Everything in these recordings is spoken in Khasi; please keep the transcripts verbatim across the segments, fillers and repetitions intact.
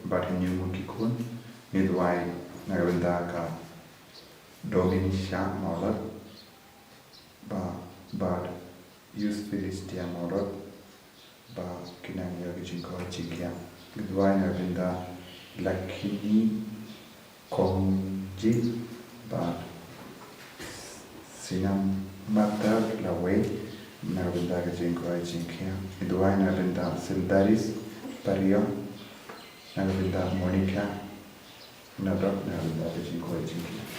bad ki hynñiew ngut ki khun. Ngi duwai na ka bynta ka Domin Shah Mawlot, ba, bad Yus Philistia Mawlot, ba kin nang ïoh ka jingkoit jingkhiah. Ngi duwai na ka bynta Lakhini Kongji, bad Sinam Matar Lawei, na ka bynta ka jingkoit jingkhiah. Ngi duwai na ka bynta Sindaris Pariong, na ka bynta Monica Nadok, na ka bynta ka jingkoit jingkhiah.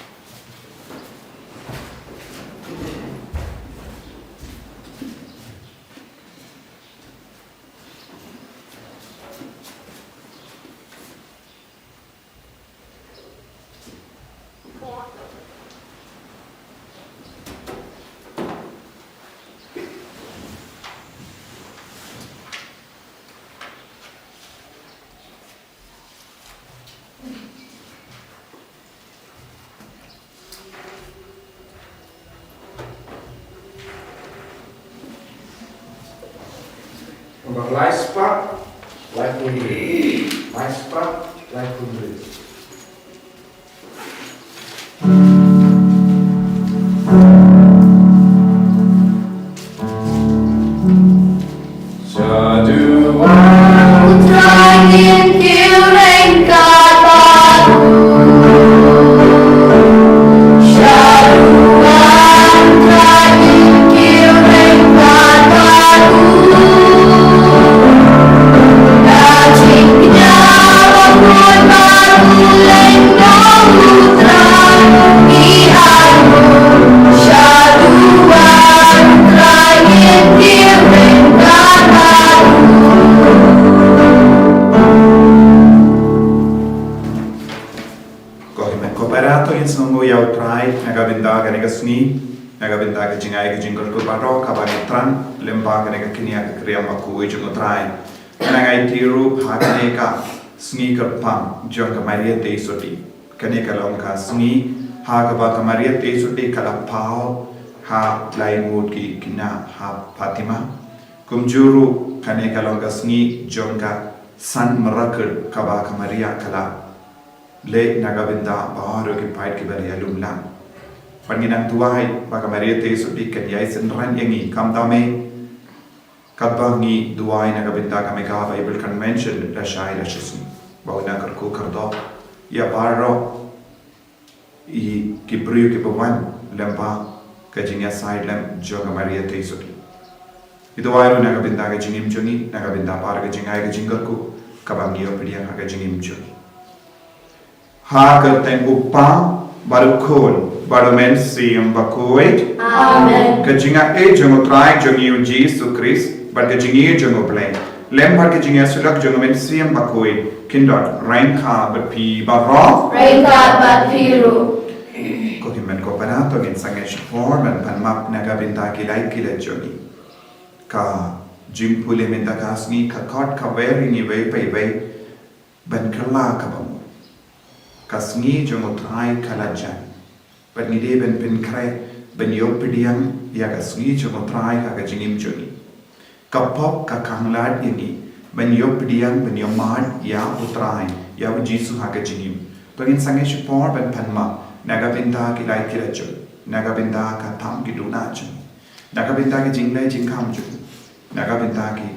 Nombar lai spah laiphew hynriew. Lai spah laiphew hynriew. Ko hynmen ko para, to ngin sngewnguh ïa U Trai na ka bynta kane ka sngi, na ka bynta ka jingai ka jingkyrkhu baroh kaba ngi thrang lyngba kane ka kñia ka kriam bakhuid jong U Trai. Nga nang aiti ruh ha kane ka sngi kyrpang jong ka Maria Theisotti. Kane ka long ka sngi ha kaba ka Maria Theisotti ka la paw ha lai ngut ki khynnah ha Fatima. Kumjuh ruh kane ka long ka sngi jong ka san miracle kaba ka Maria ka la leh na ka bynta baroh ki paid kiba la ïalumlang. Bad ngi nang duwai ba ka Maria Theisotti kan ïai synran ïa ngi, khamtam eh katba ngi duwai na ka bynta ka Mega Bible Convention lashai lashisngi, ba un nang kyrkhu kyrdoh ïa baroh i ki briew kiba wan lyngba ka jingïasaid lem jong ka Maria Theisotti. Ngi duwai ruh na ka bynta ka jingim jong ngi, na ka bynta baroh ka jingai ka jingkyrkhu kaba ngi ïoh pdiang ha ka jingim jong ngi. Ha ka kyrteng U Kpa, bad U Khun, bad U Mynsiem Bakhuid. Amen. Ka jingaiei jong U Trai jong ngi U Jisu Khrist, bad ka jingïeit jong U Blei, lem bad ka jingïasyllok jong U Mynsiem Bakhuid, kin don ryngkat bad phi baroh. Ryngkat bad phi ruh. Ko hynmen ko para, to ngin sangeh shipor ban pan map na ka bynta ki lait ki lait jong ngi. Ka jingpule mynta ka sngi ka khot kawei ïa ngi iwei pa iwei ban kylla kaba mut. Ka sngi jong U Trai ka la jan. Bad ngi dei ban pynkhreh ban ïoh pdiang ïa ka sngi jong U Trai ha ka jingim jong ngi. Ka pop ka khanglad ïa ngi ban ïoh pdiang, ban ïoh mad ïa U Trai, ïa U Jisu ha ka jingim. To ngin sangeh shipor ban pan map na ka bynta ki lait ki lait jong ngi, na ka bynta ka tam ki duna jong ngi, na ka bynta ki jingleh jingkham jong ngi, na ka bynta ki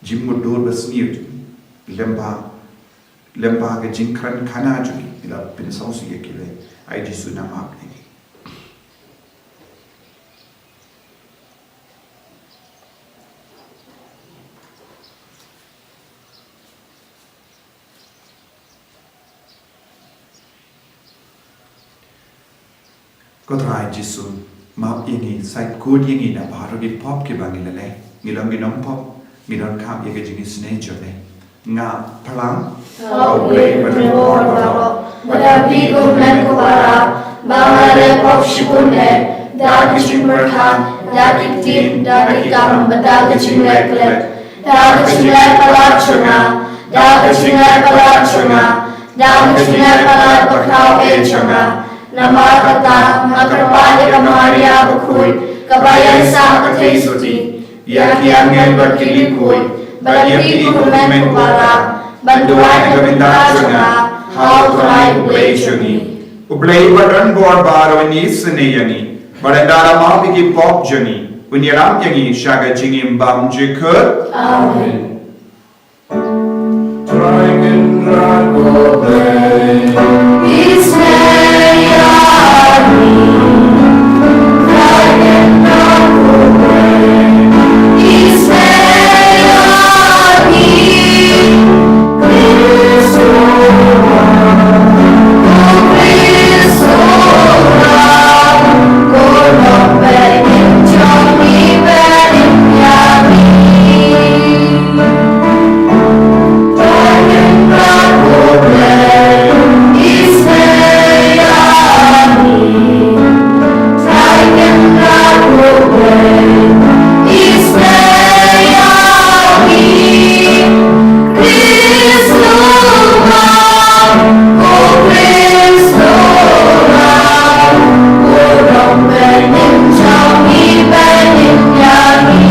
jingmutdur basniew jong ngi, lyngba, lyngba ka jingkren khana jong ngi, ngi la pynsngewsih ïa kiwei. Ai Jisu, nang map ïa ngi. Ko Trai Jisu, map ïa ngi, sait kut ïa ngi na baroh ki pop kiba ngi la leh. Ngi long ki nongpop, ngi donkam ïa ka jingisynei jong me. Nga phlang ha U Blei Badonbor baroh, bad ha phi ko hynmen ko para, ba nga la leh pop shibun eh, da ka jingpyrkhat, da ki ktien, da ki kam, bad da ka jingleh klet. Da ka jingleh palat jong nga, da ka jingleh palat jong nga, da ka jingleh palat bakhraw eh jong nga. Namar kata nga kyrpad ïa ka Maria bakhuid, kaba ïaisah ka Theisotti, ïa ki angel bad ki lykhuid, bad ïa phi ko hynmen ko para, Ban duwai na ka bynta jong nga ha U Trai U Blei jong ngi. U Blei uba don bor baroh un isynei ïa ngi, bad un da la map ïa ki pop jong ngi, un ïarap ïa ngi sha ka jingim bymjukut. Amen. Trai Kynrad ko Blei, isynei ïa ngi. Trai Kynrad ko Blei, isynei ïa ngi. Khrist u wan, ko Khrist u wan, ko Nongpynim jong ngi, pynim ïa ngi.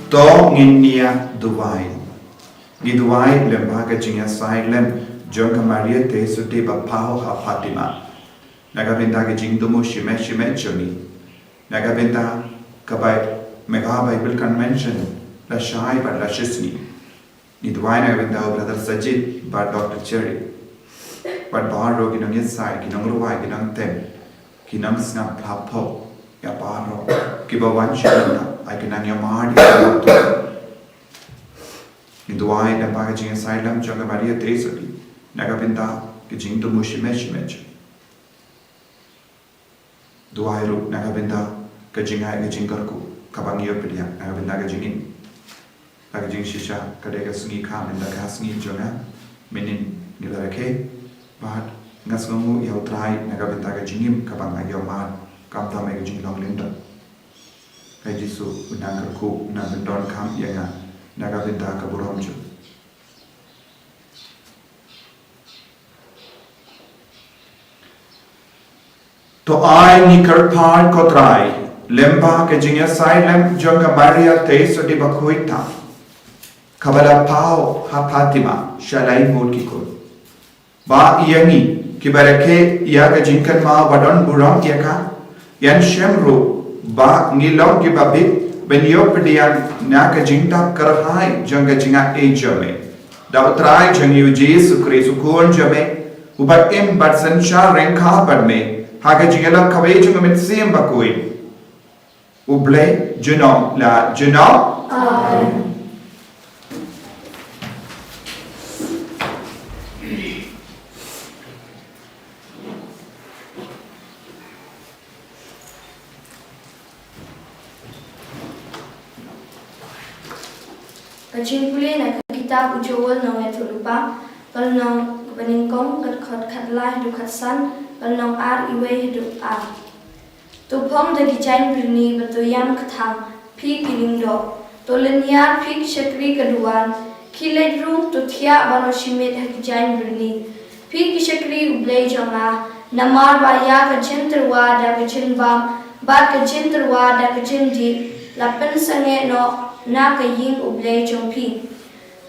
To ngin ïa duwai. Ngi duwai lyngba ka jingïasai lem jong ka Maria Theisotti ba paw ha Fatima, na ka bynta ka jingthmu shimet shimet jong ngi, na ka bynta ka Bi-, Mega Bible Convention lashai bad lashisngi. Ngi duwai na ka bynta u Brother Sajid bad Doctor Cherry bad baroh ki nongïasai, ki nongrwai, ki nongtem, ki nongsngap phlap pop, ïa baroh kiba wan sha ka bynta, ai ka nang ïa mar ïa baroh. Ngi duwai lyngba ka jingïasai lem jong ka Maria Theisotti na ka bynta ka jingthmu shimet shimet. Duwai ruh na ka bynta ka jingai ka jingkyrkhu kaba ngi ïoh pdiang na ka bynta ka jingim. Na ka jingshisha ka dei ka sngi kha mynta ka sngi jong nga, mynnin ngi la rakhe, bad nga sngewnguh ïa U Trai na ka bynta ka jingim kaba nga ïoh mad, khamtam ïa ka jinglong lyngdoh. Ka Jisu u nang kyrkhu, u nang pyndonkam ïa nga na ka bynta ka burom jong. To ai ngi kyrpad ko Trai, lyngba ka jingïasai lem jong ka Maria Theisotti bakhuid tam, kaba la paw ha Fatima sha lai ngut ki khun. Ba ïa ngi kiba rakhe ïa ka jingkynmaw ba don burom ïa ka, ïa shem ruh ba ngi long kiba bit ban ïoh pdiang na ka jingtap kyrhai jong ka jingaiei jong me. Da U Trai jong ngi U Jisu Khrist U Khun jong me, uba im bad synshar ryngkat bad me ha ka jingïalang kawei jong ka Mynsiem Bakhuid, U Blei junom la junom. Amen. Ka jingpule na ka kitab u Joel nongïathuhlypa, ka lynnong kaba nyngkong, ka dkhot khatlai haduh khatsan, ka lynnong ar, iwei haduh ar. To phong da ki jaiñ byrni bad to ïam kthang, phi ki lyngdoh. To lynñiar, phi ki shakri ka duwan. Khie leit rung, to thiah baroh shi miet ha ki jaiñ byrni, phi ki shakri U Blei jong nga. Namar ba ïa ka jingtyrwa da ka jingbam bad ka jingtyrwa da ka jingdih la pynsangeh noh na ka ïing U Blei jong phi.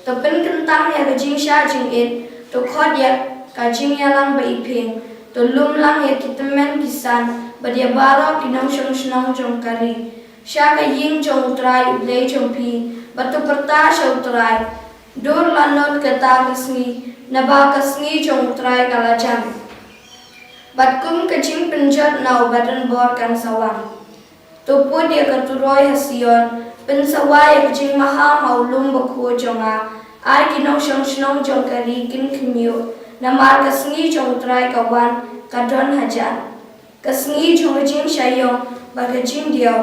To pynkyntang ïa ka jingshah jingit, to khot ïa ka jingïalang ba iphieng, to lum lang ïa ki tymmen ki san bad ïa baroh ki nongshong shnong jong ka ri sha ka ïing jong U Trai U Blei jong phi, bad to pyrta sha U Trai, dur la nud kata ka sngi, naba ka sngi jong U Trai ka la jan. Bad kum ka jingpynjot na uba donbor kan sa wan. To put ïa ka turoi ha Sion, pynsawa ïa ka jingmaham ha u lum bakhuid jong nga. Ai ki nongshong shnong jong ka ri kin khynñiuh, namar ka sngi jong U Trai ka wan, ka don hajan. Ka sngi jong ka jingshah ïong bad ka jingdiaw,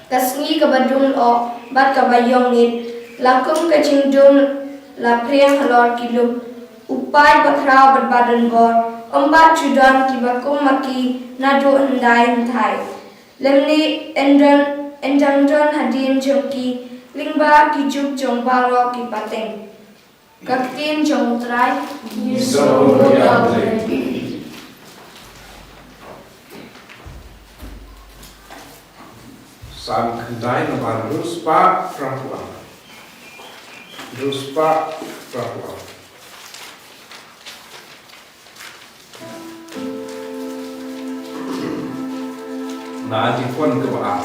ka sngi kaba dum lyoh bad kaba ïong ngit, la kum ka jingdum la phriang halor ki lum. U paid bakhraw bad badonbor, ym pat ju don kiba kum ma ki naduh hyndai hynthai. Lymne yn don, yn dang don hadien jong ki lyngba ki juk jong baroh ki pateng. Ka ktien jong U Trai. Ngi sngewbha ïa U Blei. Salm khyndai, nambar hynriew spah phra phew ar. Hynriew spah phra phew ar. Na dikon kaba ar.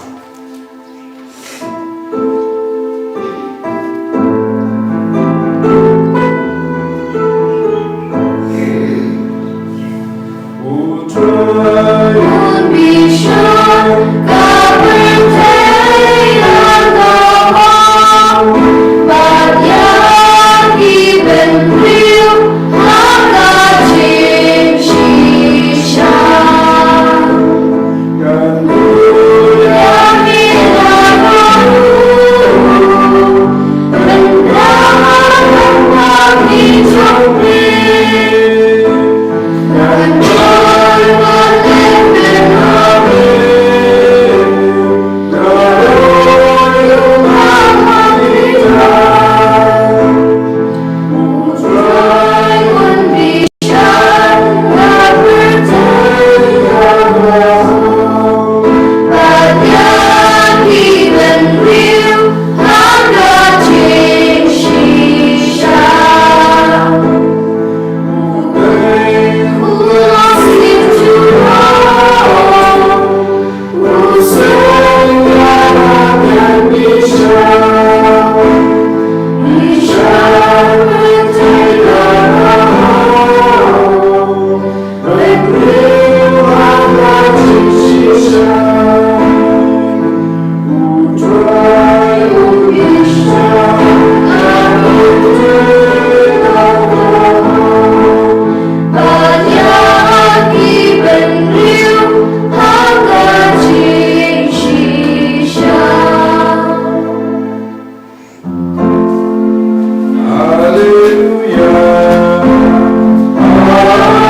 Haleluya.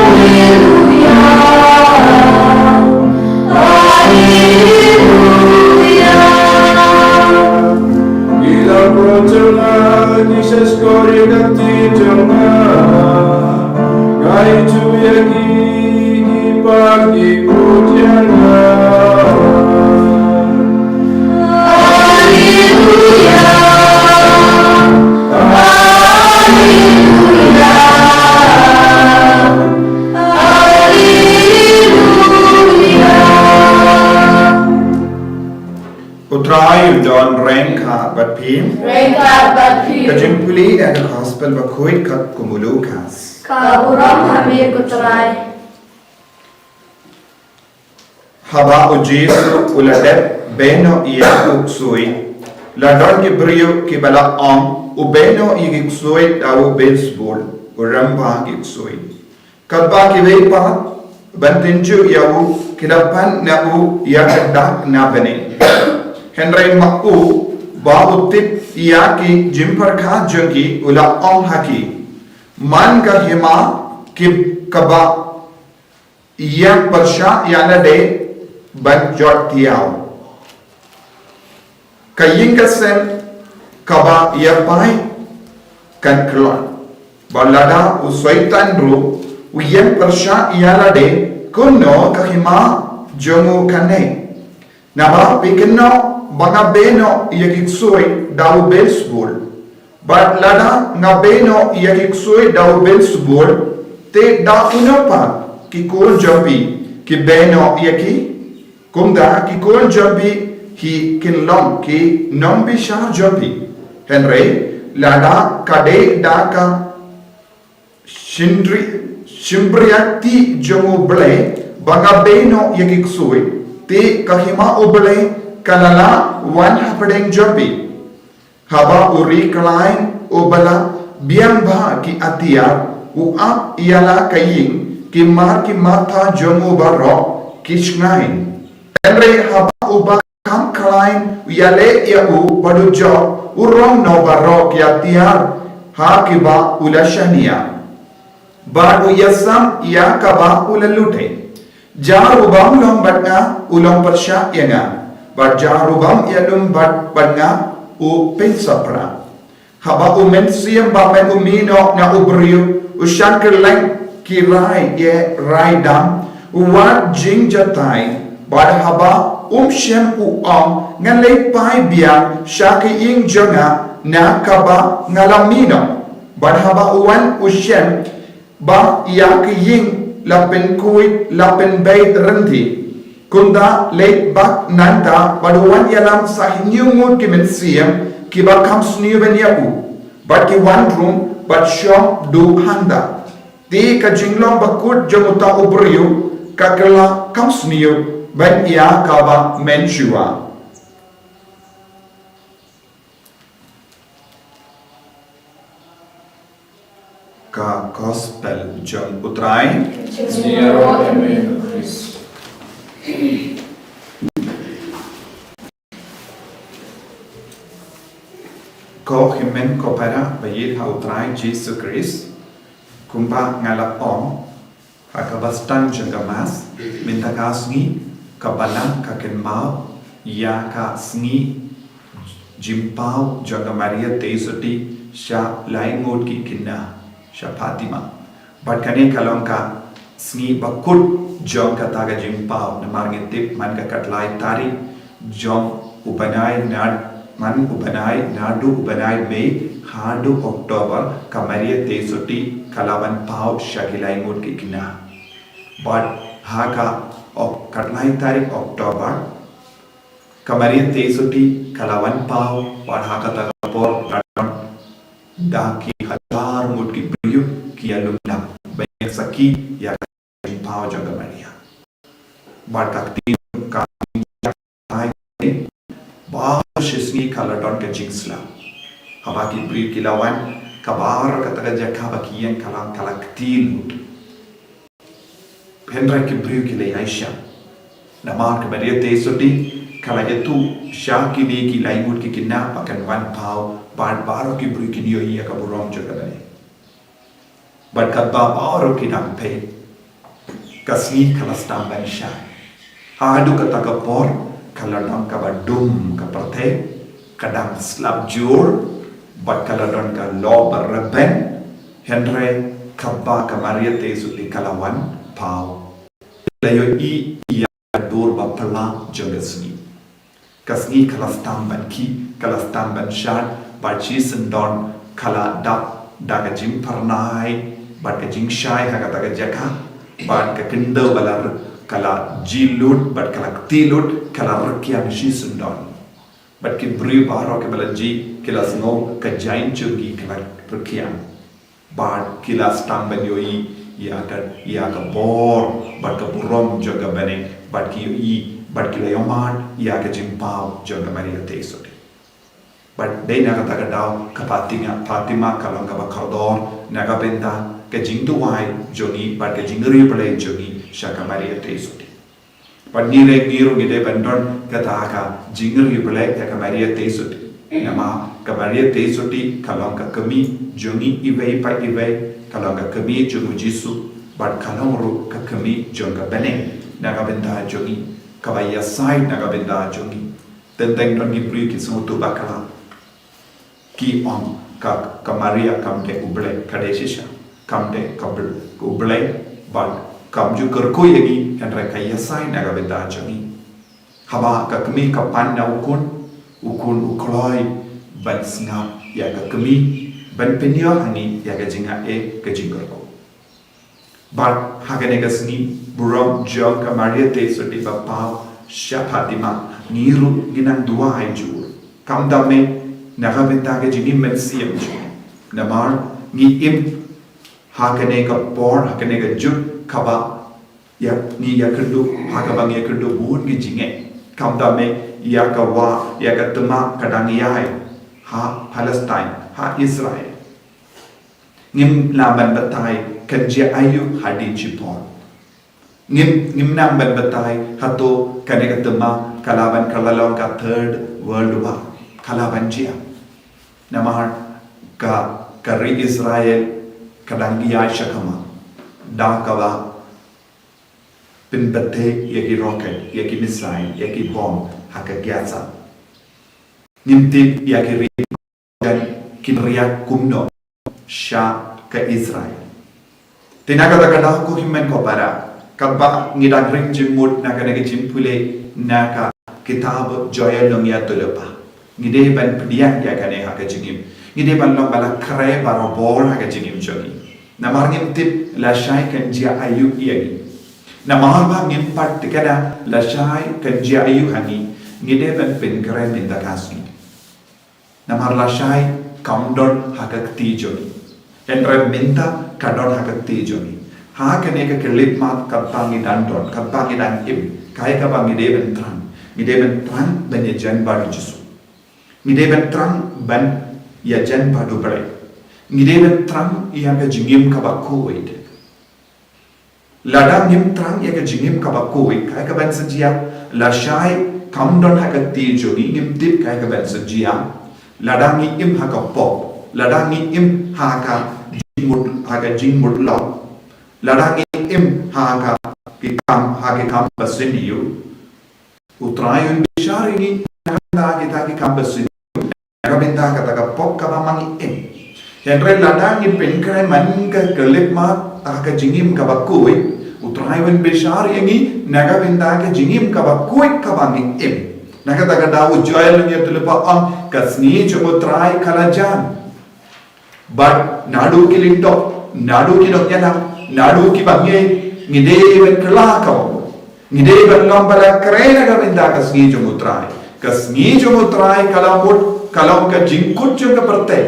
Haleluya. Haleluya. Ila protela ni seskori dati jama. Kai tu ya ki ki pagi pujian. Haleluya. Haleluya. Haleluya. U Trai u don ryngkat bad phi. Ryngkat bad phi. Ka jingpule na ka Gospel bakhuid katkum u Lukas. Ka burom ha me ko Trai. Haba u Jisu u la dep beh noh ïa u ksuid, la don ki briew kiba la ong, u beh noh ïa ki ksuid da u Beelzebul, u rangbah ki ksuid. Katba kiwei pat ban tynjuh ïa u ki la pan na u ïa ka dak na bneng. Hynrei ma u, ba u tip ïa ki jingpyrkhat jong ki, u la ong ha ki, man ka hima ki kaba ïa pyrshah ïa lade ban jot thiaw. Ka ïing ka sem kaba ïa pai kan khlad. Bad lada u Soitan ruh u ïa pyrshah ïa lade, kumno ka hima jong u kan neh. Naba phi kynnoh ba nga beh noh ïa ki ksuid da u Beelzebul. Bad lada nga beh noh ïa ki ksuid da u Beelzebul, te da uno pat ki khun jong phi ki beh noh ïa ki? Kumta ki khun jong phi hi kin long ki nongbishar jong phi. Hynrei lada ka dei da ka shynri-, shympriahti jong U Blei ba nga beh noh ïa ki ksuid, te ka hima U Blei ka la lah wan hapdeng jong phi. Haba u riewkhlain uba la biang bha ki atiar u ap ïa la ka ïing, ki mar ki matha jong u baroh ki shngaiñ. Hynrei haba uba kham khlaiñ u ïaleh ïa u bad u jop, u rong noh baroh ki atiar ha kiba u la shaniah. Bad u ïasam ïa kaba u la lute. Jar u bym long bad nga u long pyrshah ïa nga, bad jar u bym ïalum bad, bad nga u pynsapra. Haba u mynsiem ba meh u mih noh na u briew, u shah kylleng ki rai ïa rai dam, u wad jingjatai Bad haba um shym u ong, ngan leit phai biang sha ka ïing jong nga na kaba nga la mih noh. Bad haba u wan u shem ba ïa ka ïing la pynkhuid la pynbeit rynti. Kumta leit bak nangta bad u wan ïalam sa hynñiew ngut ki mynsiem kiba kham sniew ban ïa u. Bad ki wan rung bad shong duh hangta. Te ka jinglong bakut jong uta u briew ka kylla kham sniew ban ïa kaba mynshuwa. Ka Gospel jong u Trai. Jong u Trai Jisu Khrist. Ko hynmen ko para ba ïeit ha u Trai Jisu Khrist, kumba nga la ong ha kaba sdang jong ka Mass, mynta ka sngi ka Balang ka kynmaw ïa ka sngi jingpaw jong ka Maria Theisotti sha lai ngut ki khynnah sha Fatima. Bad kane ka long ka sngi bakut jong kata ka jingpaw, namar ngi tip man ka khatlai tarik jong u bnai, na man u bnai, naduh u bnai Mei haduh October, ka Maria Theisotti ka la wan paw sha ki lai ngut ki khynnah. Bad ha ka ok khatlai tarik October ka Maria Theisotti ka la wan paw, bad ha kata ka por da ki hajar ngut ki briew ki ïalum lang ban ïa sakhi ïa ka jingpaw jong ka Maria. Bad ka ktien ka, baroh shi sngi ka la don ka jingslap. Haba ki briew ki la wan, ka baroh kata ka jaka ba ki ïeng ka la, ka la kti lut. Hynrei ki briew ki la ïaishah. Namar ka Maria Theisotti ka la ïathuh sha kine ki lai ngut ki khynnah ba kan wan paw, bad baroh ki briew kin ïohi ïa ka burom jong ka Maria. Bad katba baroh ki dang peit, ka sngi ka la sdang ban shai. Haduh kata ka por ka la dang kaba dum ka pyrthei, ka dang slap jur, bad ka la don ka lok ba rben, hynrei kaba ka Maria Theisotti ka la wan paw, la ïohi ïa ka dur ba phylla jong ka sngi. Ka sngi ka la sdang ban khih, ka la sdang ban shad, bad shisyndon ka la dap da ka jingphyrnai bad ka jingshai ha kata ka jaka, bad ka khyndew ba la r-, ka la jia lut bad ka la kti lut, ka la rkiang shisyndon. Bad ki briew baroh kiba la jied ki la sngew ka jaiñ jong ki ka la rkiang. Bad ki la sdang ban ïohi ïa ka, ïa ka bor bad ka burom jong ka bneng, bad ki ïohi bad ki la ïohmad ïa ka jingpaw jong ka Maria Theisotti. Bad dei na kata ka daw ka Fatima, Fatima ka long kaba kordor na ka bynta ka jingduwai jong ngi bad ka jingriewblei jong ngi sha ka Maria Theisotti. Bad ngi ruh, ngi ruh ngi dei ban don kata ka jingriewblei ïa ka Maria Theisotti. Namar ka Maria Theisotti ka long ka kmie jong ngi iwei pa iwei, ka long ka kmie jong u Jisu, bad ka long ruh ka kmie jong ka bneng na ka bynta jong ngi, kaba ïasaid na ka bynta jong ngi. Teng teng don ki briew ki sngewthuh bakla. Ki ong ka, ka Maria kam dei U Blei, ka dei shisha. Kam dei ka Bl-, ka U Blei, bad kam ju kyrkhu ïa ngi, hynrei ka ïasaid na ka bynta jong ngi. Haba ka kmie ka pan na u khun, u khun u kloi ban sngap ïa ka kmie, ban pynïoh ha ngi ïa ka jingaiei, ka jingkyrkhu. Bad ha kane ka sngi burom jong ka Maria Theisotti ba paw sha Fatima, ngi ruh ngi nang duwai jur. Khamtam eh na ka bynta ka jingim mynsiem jong ngi. Namar ngi im ha kane ka por, ha kane ka juk kaba ïa, ngi ïakynduh, ha kaba ngi ïakynduh bun ki jingeh. Khamtam eh ïa ka wah, ïa ka thymmai ka dang ïai ha Palestine, ha Israel. Ngim lah ban batai kan jia aïu hadien shipor. Ngim, ngim nang ban batai hato kane ka thymmai ka lah ban kylla long ka Third World War. Ka lah ban jia. Namar ka, ka ri Israel ka dang ïai shakhmat da kaba pynbeit ïa ki rocket, ïa ki missile, ïa ki bom ha ka Gaza. Ngim tip ïa ki ri kan kin react kumno sha ka Israel. Te na kata ka daw ko hynmen ko para, Katba ngi dang ring jingmut na kane ka jingpule na ka kitab Joel Nongïathuhlypa, ngi dei ban pdiang ïa kane ha ka jingim. Ngi dei ban long ba la khreh barabor ha ka jingim jong ngi. Namar ngim tip lashai kan jia aïu ïa ngi. Namar ba ngim pat tip kane lashai kan jia aïu ha ngi. Ngi dei ban pynkhreh mynta ka sngi. Namar lashai kam don ha ka kti jong ngi. Hynrei mynta ka don ha ka kti jong ngi. Ha kane ka khyllipmat katba ngi dang don, katba ngi dang im, kaei kaba ngi dei ban thrang? Ngi dei ban thrang ban ïajan bad u Jisu. Ngi dei ban thrang ban ïajan bad u Blei. Ngi dei ban thrang ïa ka jingim kaba khuid. Lada ngim thrang ïa ka jingim kaba khuid, kaei kaban sa jia? Lashai kam don ha ka kti jong ngi, ngim tip kaei kaban sa jia. Lada ngi im ha ka pop, lada ngi im ha ka jingmut, ha ka jingmut lok, lada ngi im ha ka ki kam, ha ki kam ba sniew, U Trai un bishar ïa ngi na ka bynta kita ki kam ba sniew, na ka bynta kata ka pop kaba ma ngi im. Hynrei lada ngi pynkhreh man ka khyllipmat ha ka jingim kaba khuid, U Trai un bishar ïa ngi na ka bynta ka jingim kaba khuid kaba ngi im. Na kata ka daw u Joel Nongïathuhlypa ong, ka sngi jong U Trai ka la jan. Bad naduh ki lyngdoh, naduh ki nongïalam, naduh ki bangeit, ngi dei ban kylla ka bamut. Ngi dei ban long ba la khreh na ka bynta ka sngi jong U Trai. Ka sngi jong U Trai ka la mut, ka long ka jingkut jong ka pyrthei,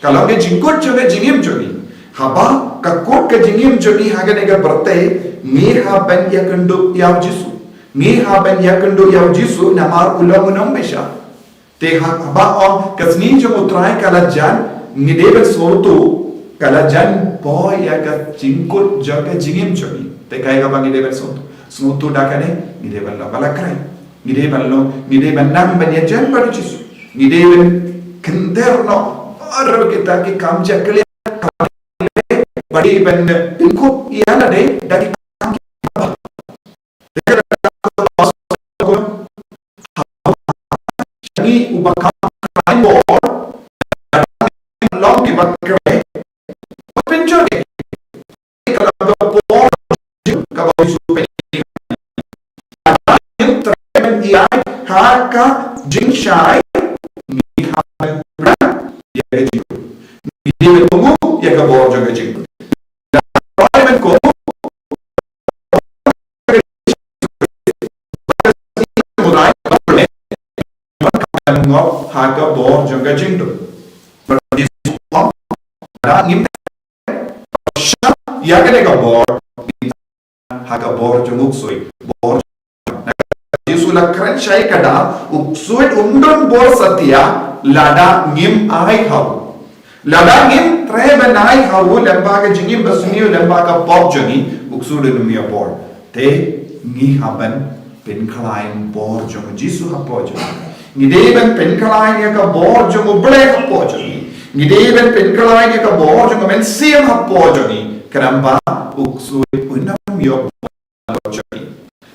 ka long ka jingkut jong ka jingim jong ngi. Haba ka kut ka jingim jong ngi ha kane ka pyrthei, ngi hap ban ïakynduh ïa u Jisu. Ngi hap ban ïakynduh ïa u Jisu namar u long u nongbishar. Te haba ong ka sngi jong U Trai ka la jan, ngi dei ban sngewthuh ka la jan poi ïa ka jingkut jong ka jingim jong ngi. Te kaei kaba ngi dei ban sngewthuh? Sngewthuh da kane, ngi dei ban long ba la khreh. Ngi dei ban long, ngi dei ban nang ban ïajan bad u Jisu. Ngi dei ban kynter noh baroh kita ki kam jakhlia, ba dei ban pynkup ïa lade da ki kam ki ngi uba kam khlaiñ bor, long kiba khreh, pynjot ïa ki. Ka long ka por kaba u Jisu pynjot ïa ngi. Lada ngim treh ban ïaid ha ka jingshai, ngi hap ban pynjot ïa ka jingkut. Ngi dei ban kohnguh ïa ka bor jong ka jingkut. Lada ngim kohnguh ha ka bor jong ka jingdum. Bad Jisu u ong, lada ngim shah ïa kane ka bor, ha ka bor jong u ksuid, bor Jisu la kren shai ka daw, u ksuid um don bor satia lada ngim ai ha u. Lada ngim treh ban ai ha u lyngba ka jingim basniew, lyngba ka pop jong ngi, u ksuid um ïa bor. Te ngi hap ban pynkhlaiñ bor jong u Jisu hapoh jong ngi. Ngi dei ban pynkhlaiñ ïa ka bor jong u Blei hapoh jong ngi. Ngi dei ban pynkhlaiñ ïa ka bor jong u Mynsiem hapoh jong ngi. Khnang ba u ksuid un ym ïoh bor jong ngi.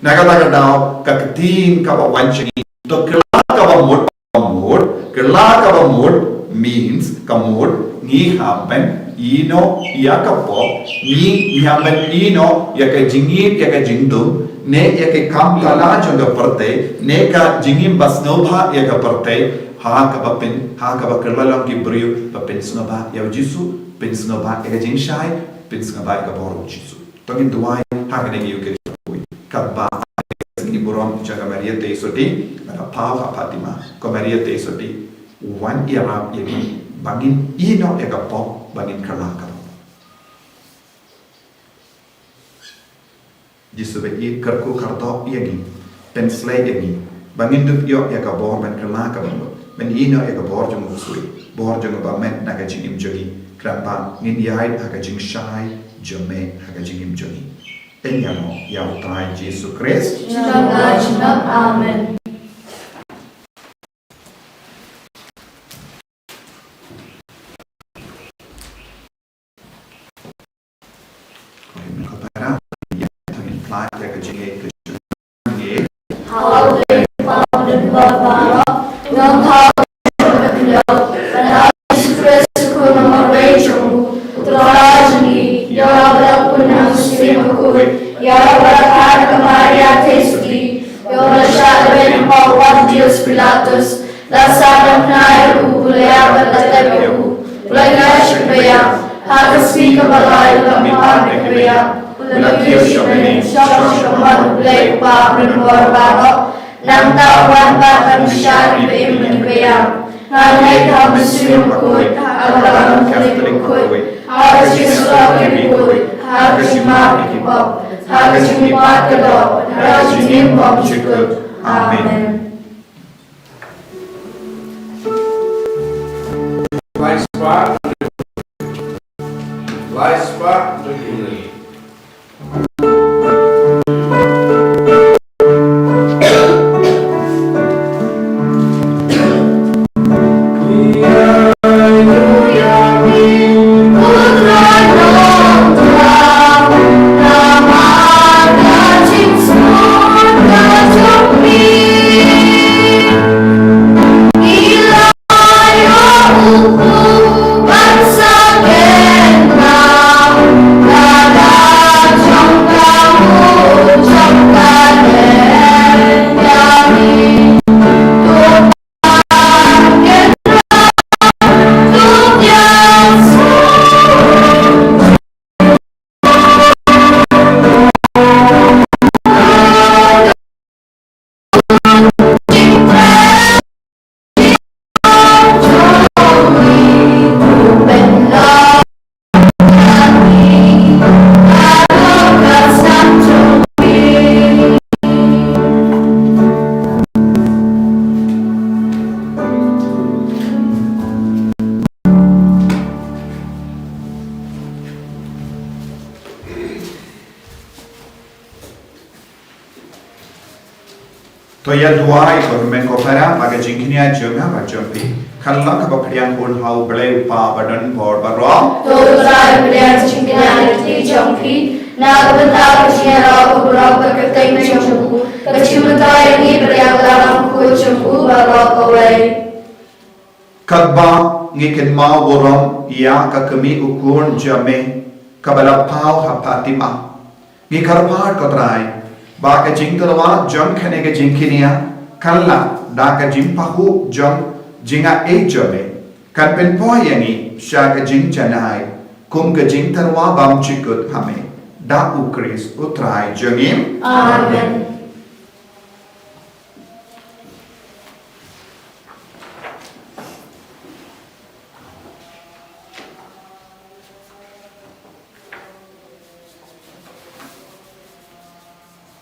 Na kata ka daw ka ktien kaba wan sha ngi, to kylla kaba mut, kaba mut, kylla kaba mut means ka mut ngi hap ban ïehnoh ïa ka pop, ngi, ngi hap ban ïehnoh ïa ka jingïeit, ïa ka jingdum, ne ïa ka kam kylla jong ka pyrthei, ne ka jingim ba sngewbha ïa ka pyrthei, ha kaba pyn, ha kaba kylla long ki briew ba pynsngewbha ïa u Jisu, pynsngewbha ïa ka jingshai, pynsngewbha ïa ka bor u Jisu. To ngin duwai ha kane ka ïing ka jong u Blei. Katba ha ka sngi burom jong ka Maria Theisotti, ka paw ha Fatima. Ko Maria Theisotti, wan ïarap ïa ngi ba ngin ïehnoh ïa ka pop, ba ngin kylla ka pop. Jisu ba ïeit, kyrkhu kyrdoh ïa ngi. Pynshlei ïa ngi ba ngin dup ïoh ïa ka bor ban kylla kaba mut, ban ïehnoh ïa ka bor jong u ksuid, bor jong u bymman na ka jingim jong ngi, khnang ba ngin ïaid ha ka jingshai jong me ha ka jingim jong ngi. Ngin ïaroh ïa u Trai Jisu Khrist. Jngai jngai. Amen. Ko hynmen ko para, ïa, to ngin pynlait ïa ka jingngeit ka jong ngi. Hallelujah, Father, Lord, Father, ngam hap, ngam hap, Jisu Khrist, ko nang marwei jong u, Trai jong ngi, ïa ba la pun na u Mynsiem Bakhuid, ïa ba la Pontius Pilatus, la sah nongpynïaid ïa u, u la ïap bad la tep ïa u, u la ïaid sha kaba ïap, ha ka sngi kaba lai u la mihpat na kaba ïap, u la kiew sha bneng, shong sha ka mon U Blei U Kpa u donbor baroh. Nangta u wan pat ban bishar ïa kiba im bad kiba ïap. Nga ngeit ha u Mynsiem Bakhuid, ha ka Balang Katholik bakhuid, ha ka jingïasyllok bakhuid, ha ka jingmap ïa ki pop, ha ka jingmihpat ka doh, ha ka jingim bymjukut. Amen. Lai spah, lai spah, To ïa duwai ko hynmen ko para ba ka jingkñia jong nga bad jong phi kan long kaba pdiang bun ha U Blei U Kpa badonbor baroh. To U Trai pdiang jingkñia lynti jong phi na ka bynta ka jingïaroh ka burom bad ka kyrteng jong u, ka jingmyntoi ïa ngi bad ïa ka Balang Bakhuid jong u baroh kawei. Katba ngi kynmaw burom ïa ka kmie u khun jong me kaba la paw ha Fatima, ngi kyrpad ko Trai ba ka jingtyrwa jong kane ka jingkñia kan lah da ka jingpahuh jong jingaiei jong me, kan pynpoi ïa ngi sha ka jingjanai kum ka jingtyrwa bymjukut ha me, da U Khrist U Trai jong ngi. Amen.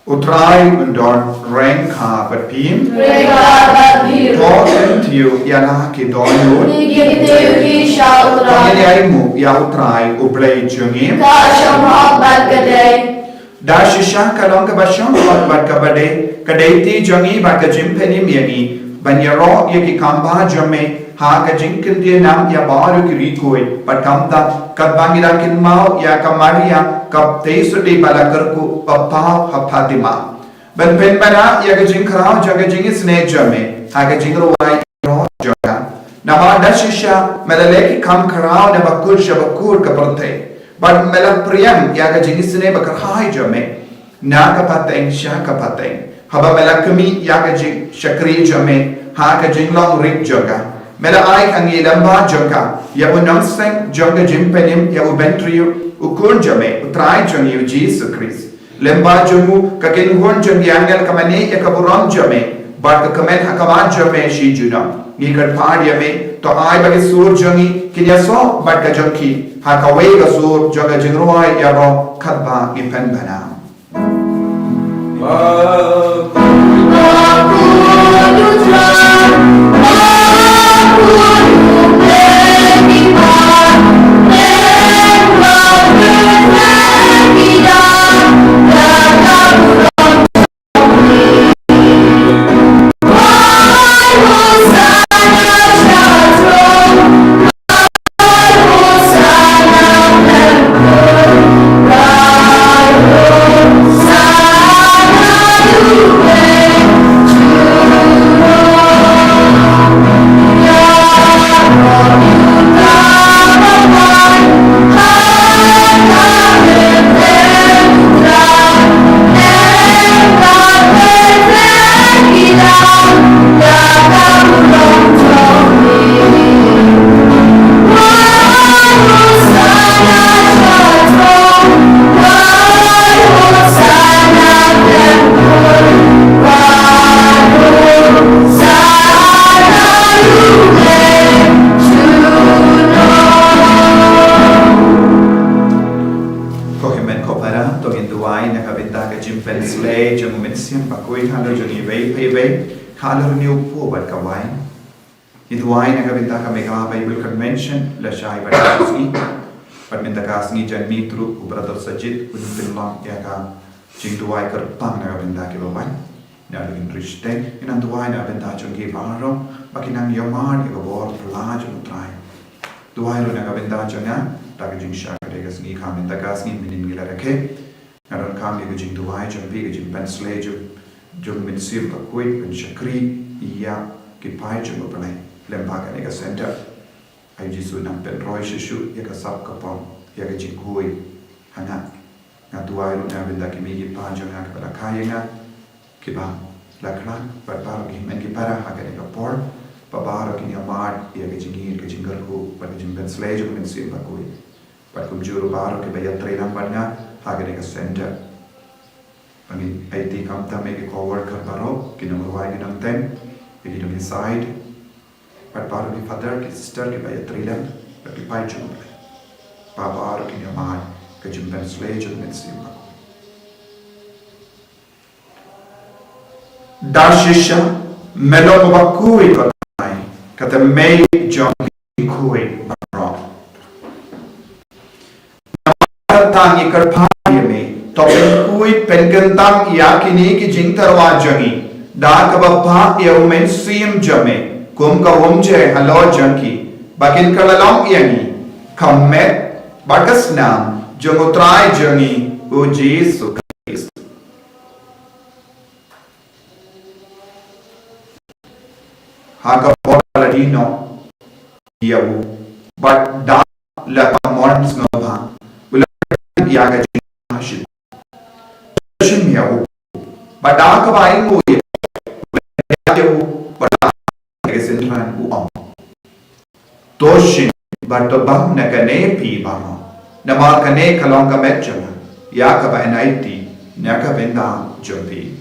U Trai un don ryngkat bad phi. Ryngkat bad phi. To, to ngin ïa la ki dohnud. Ngin ïa kynthih sha U Trai. Ngin ïa ainguh ïa U Trai U Blei jong ngi. Ka shong hok bad ka dei. Da shisha ka long kaba shong hok bad kaba dei, ka dei ti jong ngi bad ka jingpynim ïa ngi ban ïaroh ïa ki kam ba jong me ha ka jingkyntiew nam ïa baroh ki riew khuid bad khamtam, katba ngi la kynmaw ïa ka Maria ka btei suda ba la kyrkhu ba paw ha Fatima. Ban pynbna ïa ka jingkhraw jong ka jingisynei jong me ha ka jingrwai ïaroh jong nga. Namar da shisha me la leh ki kam khraw na bakut sha bakut ka pyrthei, bad me la pdiang ïa ka jingisynei bakyrhai jong me na ka pateng sha ka pateng, haba me la khmih ïa ka jingshakri jong me ha ka jinglong rit jong nga. Me la ai ha ngi lem bad jong nga ïa u nongseng jong ka jingpynim ïa u Bynriew, u Khun jong me, U Trai jong ngi U Jisu Khrist. Lem bad jong u ka kynhun jong ki angel ka mane ïa ka burom jong me, bad ka kmen ha khmat jong me shi junom. Ngi kyrpad ïa me, to ai ba ki sur jong ngi kin ïasoh bad ka jong ki ha kawei ka sur jong ka jingrwai ïaroh katba ngi pynbna. Ïa u pud bad ka wain. Ngi duwai na ka bynta ka Meghalaya Bible Convention, lashai bad ka sngi. Bad mynta ka sngi jan miet ruh u Brother Sajid un pynlong ïa ka jingduwai kyrpang na ka bynta kiba wan. Naduh hynriew shiteng, ngin nang duwai na ka bynta jong ki baroh, ba kin nang ïohmad ïa ka bor pla jong u Trai. Duwai ruh na ka bynta jong nga, da ka jingshakri ka sngi, ka mynta ka sngi mynnin ngi la rakhe. Nga donkam ïa ka jingduwai jong phi, ka jingpynshlei jong, jong u Mynsiem Bakhuid, ban shakri ïa ki paid jong u Blei lyngba kane ka center. Ai Jisu, nang pynroi shuh shuh ïa ka sap ka pom, ïa ka jingkhuid ha nga. Nga duwai ruh na ka bynta ki mei ki pa jong nga kiba la kha ïa nga, kiba la khlad, bad baroh ki hynmen ki para ha kane ka por, ba baroh kin ïohmad ïa ka jingïeit, ka jingkyrkhu bad ka jingpynshlei jong u Mynsiem Bakhuid. Bad kumjuh ruh baroh kiba ïatrei lang bad nga ha kane ka center. Ba ngin aiti khamtam ïa ki co-worker baroh, ki nongrwai, ki nongtem, ïa ki nongïasaid. Bad baroh ki father, ki sister, kiba ïatrei lang, bad ki paid jong u Blei. Ba baroh kin ïohmad ïa ka jingpynshlei jong u Mynsiem Bakhuid. Da shisha, me long uba khuid, ko Trai, ka tymmen jong ki khuid baroh. Namar kata ngi kyrpad ïa me, to pynkhuid pynkyntang ïa kine ki jingtyrwa jong ngi, da kaba phah ïa u Mynsiem jong me kum ka umjer halor jong ki, ba kin kylla long ïa ngi ka met bad ka snam jong u Trai jong ngi u Jisu Khrist. Ha ka por ba la die noh ïa u, bad da la ka mon sngewbha, u la ïa ka jingshit, shim ïa u, bad da kaba ainguh ïa u, u la ïa u, bad da ka synran u ong: To shim bad to bam na kane phi baroh, namar kane ka long ka met jong nga, ïa kaba yn aiti na ka bynta jong phi.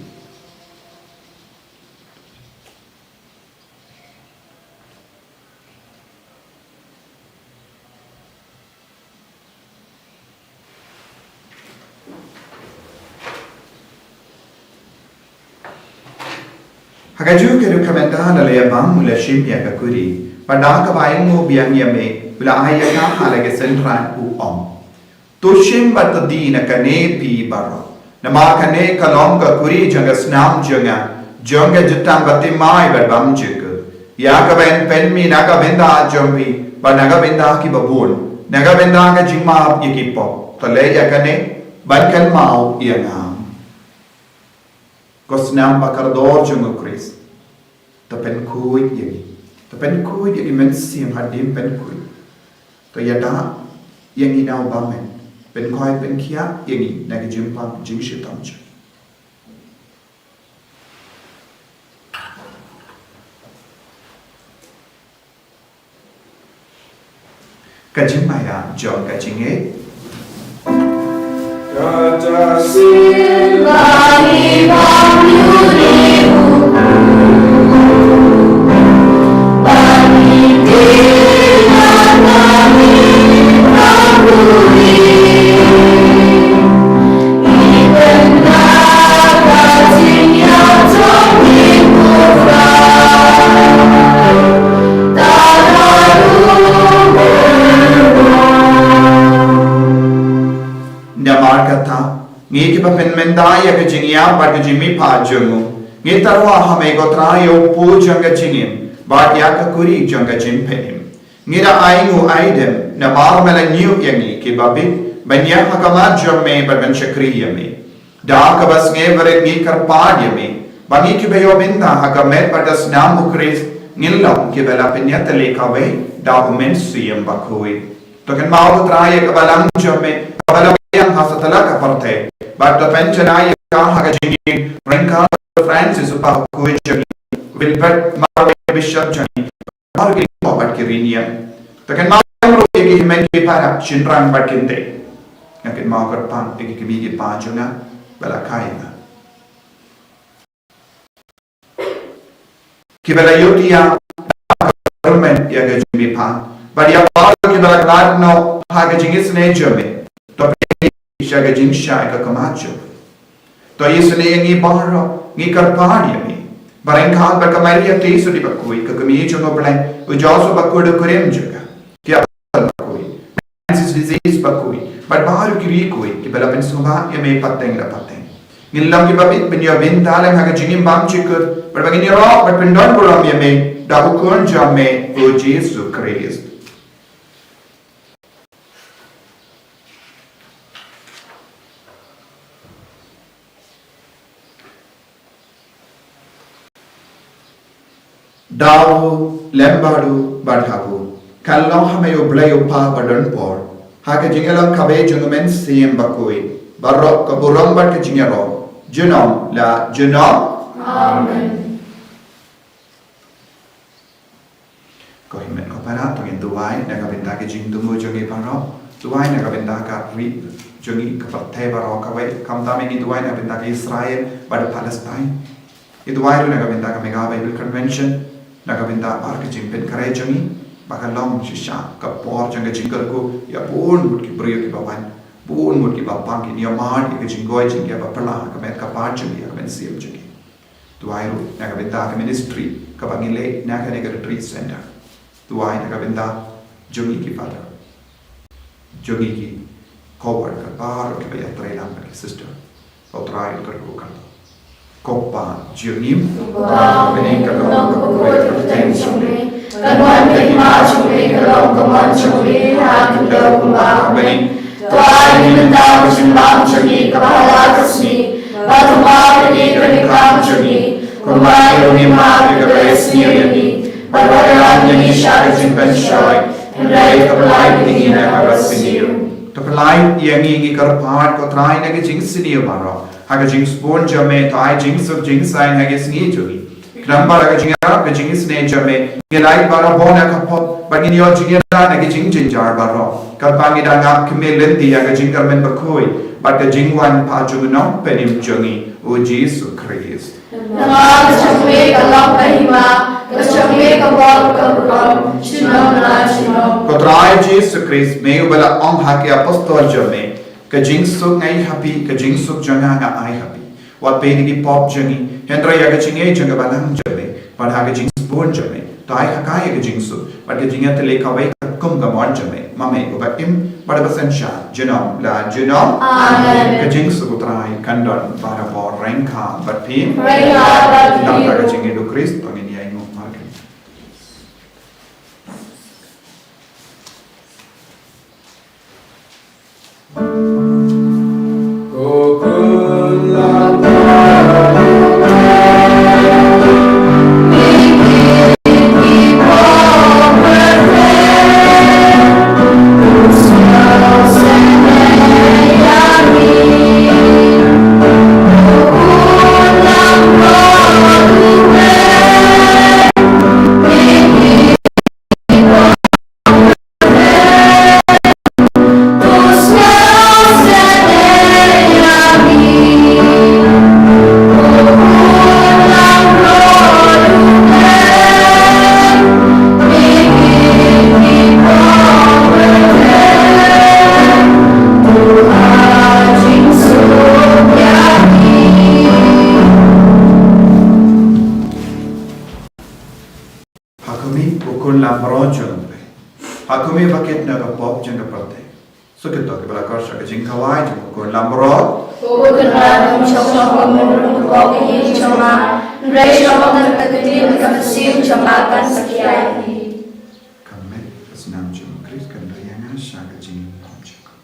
Ha kajuh ka rukom mynta, la leit bam, u la shim ïa ka kuri, bad da kaba ainguh biang ïa me, u la ai ïa ka ha la ka synran u ong: To shim bad to die na kane phi baroh, namar kane ka long ka kuri jong ka snam jong nga, jong ka jutang bathymmai bad bymjukut, ïa kaba yn pynmih na ka bynta jong phi bad na ka bynta kiba bun, na ka bynta ka jingmap ïa ki pop. To leh ïa kane ban kynmaw ïa nga. Ko snam ba kordor jong u Khrist, to pynkhuid ïa ngi. To pynkhuid ïa ngi, Mynsiem, hadien pynkhuid, to ïada ïa ngi na u bymman, pynkhoi pynkhiah ïa ngi na ka jingpang jingshitom jong ngi. Ka jingmaïa jong ka jingngeit. Kata sien ba ngi bam ïa u, ba ngi die na ka bynta u Trai. Namar kata, ngi kiba pynmynta ïa ka jingïap bad ka jingmihpat jong u, ngi tyrwa ha me ko Trai ïa u pud jong ka jingim bad ïa ka kuri jong ka jingpynim. Ngi da ainguh aidem namar me la ñiew ïa ngi kiba bit ban ïaid ha khmat jong me bad ban shakri ïa me. Da kaba sngewrit ngi kyrpad ïa me ba ngi kiba ïoh bynta ha ka met bad ka snam u Khrist ngin long kiba la pynïatylli kawei da u Mynsiem Bakhuid. To kynmaw ko Trai ïa ka balang jong me kaba la biang ha satlak ka pyrthei, bad to pynjanai ïa ka ha ka jingim ryngkat u Francis, u patkhuid jong ngi, Wilbert, marwei bishop jong ngi, marwei ki lok bad ki riewniam. To kynmaw ruh ïa ki hynmen ki para, shynrang bad kynthei. Nga kynmaw kyrpang ïa ki kmie ki kpa jong nga ba la kha ïa nga, kiba la ïoh ïa ka jingmihpat, bad ïa baroh kiba la khlad noh ha ka jingisynei jong me. To pynlong sha ka jingshai ka khmat jong me. To isynei ïa ngi baroh, ngi kyrpad ïa me. Ba reng kha bad ka Maria Theisotti bakhuid, ka kmie jong U Blei, u Joseph bakhuid, u kurim jong ka, ki apostol bakhuid, Francis de Assisi bakhuid, bad baroh ki riewkhuid kiba la pynsngewbha ïa me pateng la pateng. Ngin long kiba bit ban ïoh bynta lang ha ka jingim bymjukut, bad ba ngin ïaroh bad pyndonburom ïa me da u Khun jong me, u Jisu Khrist. Da u lem bad u bad ha u, kan long ha me U Blei U Kpa Badonbor, ha ka jingïalang kaba ïeit jong U Mynsiem Bakhuid, baroh ka burom bad ka jingïaroh, junom la junom. Amen. Ko hynmen ko para, to ngin duwai na ka bynta ka jingthmu jong ngi baroh. Duwai na ka bynta ka ri jong ngi, ka pyrthei baroh kawei. Khamtam ngin duwai na ka bynta ka Israel bad Palestine. Ngi duwai ruh na ka bynta ka Meghalaya Bible Convention, na ka bynta baroh ka jingpynkhreh jong ngi, ba kan long shisha ka por jong ka jingkyrkhu ïa bun ngut ki briew kiba wan, bun ngut kiba pang, kin ïa mad ïa ka jingkoit jingkhiah ba phylla ha ka met ka phad jong ngi, ha ka mynsiem jong ngi. Duwai ruh na ka bynta ka ministry kaba ngi leh na kane ka retreat center. Duwai na ka bynta jong ngi ki father, jong ngi ki co-worker baroh kiba ïatrei lang bad ki sister. Ko Trai, kyrkhu ka, ko Pa jong ngi uba ha bneng, ka long ka kyrteng jong me, ka don ka hima jong me, ka long ka mon jong me ha khyndew kumba ha bneng. To ai ngi mynta ka jingbam jong ngi kaba ha la ka sngi, bad to map ïa ngi ka jingkam jong ngi, kumba ngi ruh ngi map ïa kiba ïasniew ïa ngi, bad wat ïalam ïa ngi sha ka jingpynshoi, hynrei to pyllait ïa ngi na kaba sniew. To pyllait ïa ngi, ngi kyrpad, ko Trai, na ka jingsniew baroh, ha ka jingsbun jong me, to ai jingsuk jingsaiñ ha ka sngi jong ngi. Khnang ba da ka jingïarap ka jingisynei jong me, ngin lait barabor na ka pop, bad ngin ïoh jingïada na ki jingjynjar baroh, katba ngi dang ap khmih lynti ïa ka jingkyrmen bakhuid bad ka jingwan pat jong u Nongpynim jong ngi, u Jisu Khrist. Namar ka jong me ka long ka hima, ka jong me ka bor, ka burom, junom la junom. Ko Trai Jisu Khrist, me uba la ong ha ki apostol jong me, ka jingsuk nga ai ha phi, ka jingsuk jong nga nga ai ha phi. Wat peit ïa ki pop jong ngi, hynrei ïa ka jingngeit jong ka balang jong me, bad ha ka jingsbun jong me, to ai ha ka ïa ka jingsuk bad ka jingïatylli kawei katkum ka mon jong me, ma me uba im bad uba synshar junom la junom. Amen. Ka jingsuk u Trai kan don barabor ryngkat bad phi. Ryngkat bad phi. Namar ka jingngeit u Khrist, to ngin ïa ïnguh markylliang. Ha khmih, ko Khun Lamro jong U Blei. Ha khmih, ba kit na ka pop jong ka pyrthei. Suk ïa kito kiba la kor sha ka jingkhawai jong ko Khun Lamro. Ko Khun Lamro, ym shym shong ka mut ruh ka pop ka ïing jong nga, hynrei shong tang ka ktien ka mynsiem jong nga kan sakhia ïa phi. Ka met ka snam jong U Khrist kan ri ïa nga sha ka jingim bymjukut.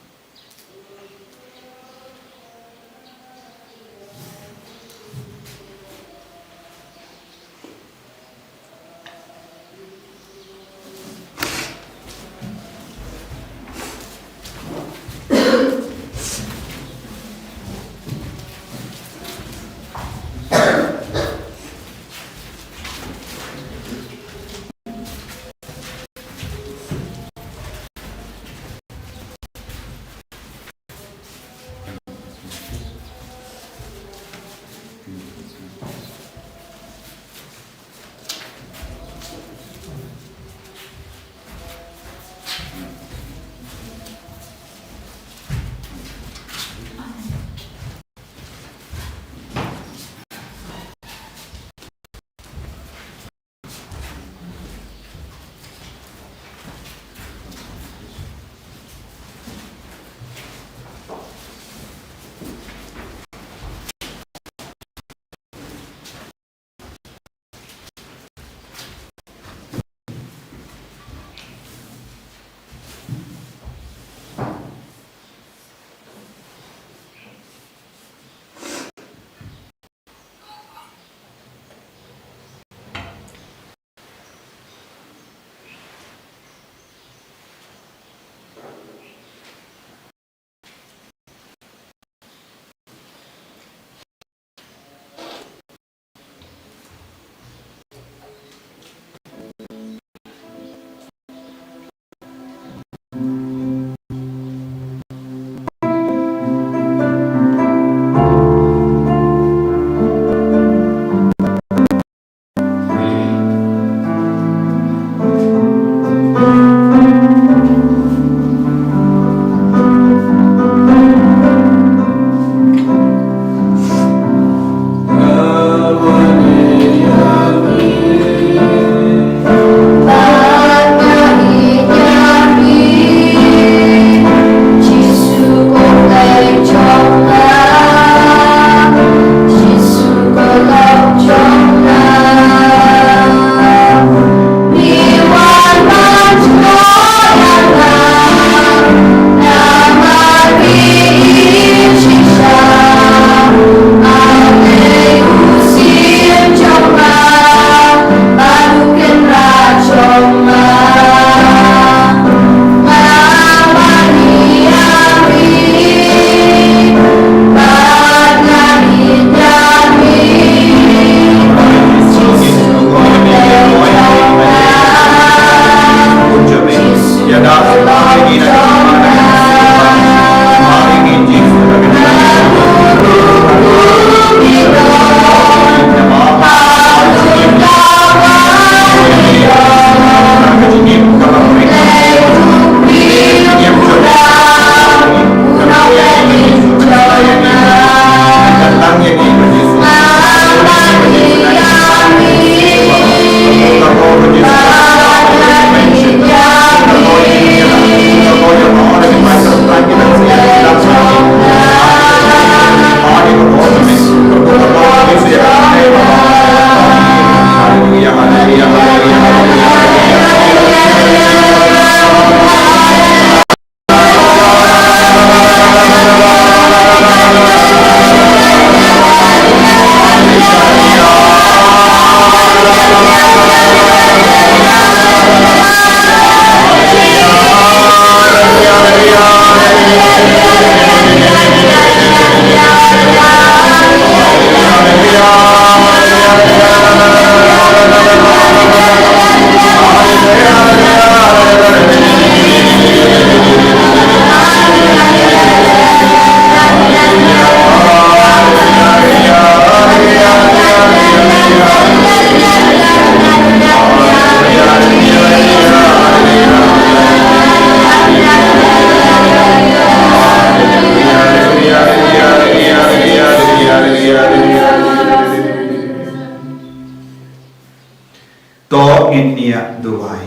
To ngin ïa duwai.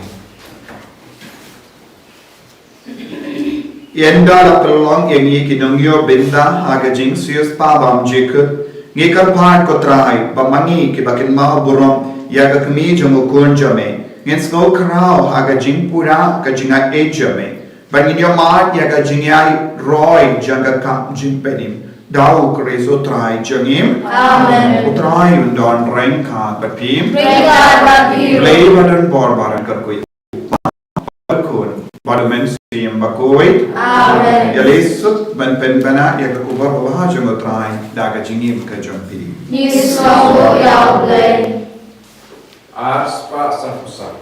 Ynda la pynlong ïa ngi ki nongïoh bynta ha ka jingsiewspah bymjukut, ngi kyrpad ko Trai ba ma ngi kiba kynmaw burom ïa ka kmie jong u khun jong me, ngin sngew khraw ha ka jingpura ka jingaiei jong me, ba ngin ïohmad ïa ka jingïaid roi jong ka kam jingpynim. Da u Khrist u Trai jong ngi. Amen. U Trai un don ryngkat bad phi. Ryngkat bad phi. Lei ba don bor ba ryngkat ko Khun bad u Mynsiem Bakhuid. Amen. Ïa lei suk ban pynbna ïa ka khubor babha jong u Trai da ka jingim ka jong phi. Ngi sngewbha ïa u Blei. Ar spah sanphew saw.